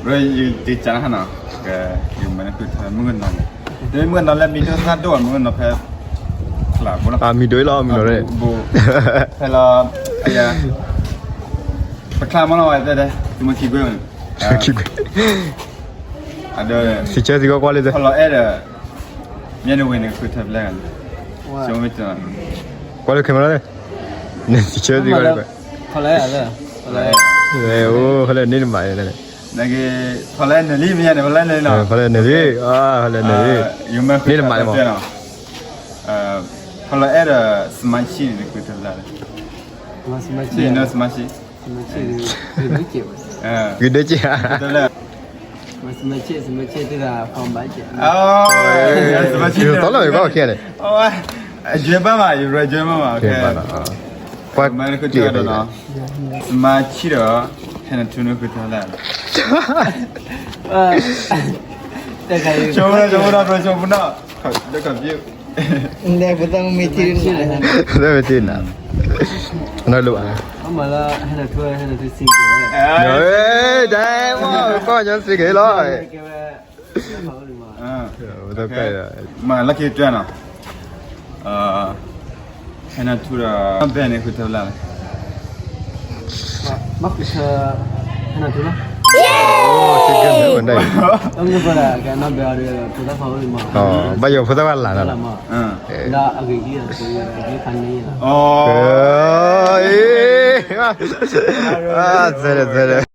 ဘျီယတ့ကၢ်ဟါနီၤ, ကဲ, ယမၤန့ၢ်ဃုထၢမုၢ်ကနီၤန့ၣ်, မုၢ်ကနီၤလၢမံၤဒိၣ်သၣ်ဒိၣ် မုၢ်ကနီၤဖဲ, ဖျးဘိလီၤ, မံၤဒိၣ်လီၤ မံၤဒိၣ်န့ၣ်, ဘိ, ဖဲလီၤ, အယၤ, ပချါမီၢ်လီၤဝဲတဲဒဲး သုမ့ၢ်ခံကွ့ၢ်န့ၣ်, ခံကွ့ၢ်, အဒိ, စံးဆၢစံးကီးကွၢ်လၢတဲ, ဖီလီၤအဲၣ်ဒီး, မ့ၢ်နဝ့ၤန့ၣ်ဃုထၢဖျဲၣ်ဂၤန့ၣ်, ကွၢ်လၢခဲမရၣ်, နစံးဆၢစံးကီးလၢ, ဖီလီၤအဲၣ်လၢ, အိၣ်ဖဲလၢန့ၣ်တမၤန့ၣ် နက့, ဖီလီၤအဲၣ်နလံမ့ၢ်ယါန့ၣ် ဖီလီၤအဲၣ်နလံလီၤ, ဖီလီၤအဲၣ်နလံ, ဖီလီၤအဲၣ်နလံ, န့ၣ်တမၤန့ၣ်မး, ဖီလီၤအဲၣ်ဒီး, စမါဆံၣ်န့ၣ် နဃုထၢဖျါလဲၣ်, စမါဆံၣ်, ဂ့ၤဒိၣ်က့ၢ်, သီလီၤဝဲဘၣ်ခဲန့ၣ်, အယွဲဘၣ်မး ယရၢယွဲဘၣ်မး, ကွၢ်, မၤနဃုထၢဒီးနီၤ, စမါဆံၣ်ဒီး, ဟဲနထူန့ၣ်ဃုထၢဖျါလဲၣ် ဆိကမိၣ်ဒီး ဆိကမိၣ်ဒီး လၢကီၢ်ပူၤ, လၢမ့ၢ်ထံၣ်နၤ, နလိၣ်ဘၣ်, တၢ်မ့ၢ်ကီၢ်ညီစ့က့ၤလီၤ, မၤလၢခံတွဲနီၤ ဟဲနၤထူဒီး ဘဲန့ၣ်ဃုထၢဖျါလဲၣ်, ဘၣ်ဃုထၢ, ဟဲနၤထူလီၤ, တမ့ၢ်ဘၣ်ဒီး ကဲနီၢ်ဘဲအီၤဒီး ဖိသၣ်ခွါအိၣ်လံမး, ဘၣ်ယိၣ်ဖိသၣ်ခွါလၢ်လီၤ, လၢအဂ့ၤကလံၣ်, အဂ့ၤဖးန့ၣ်လီၤ, သဲလဲၣ်သဲလဲၣ်,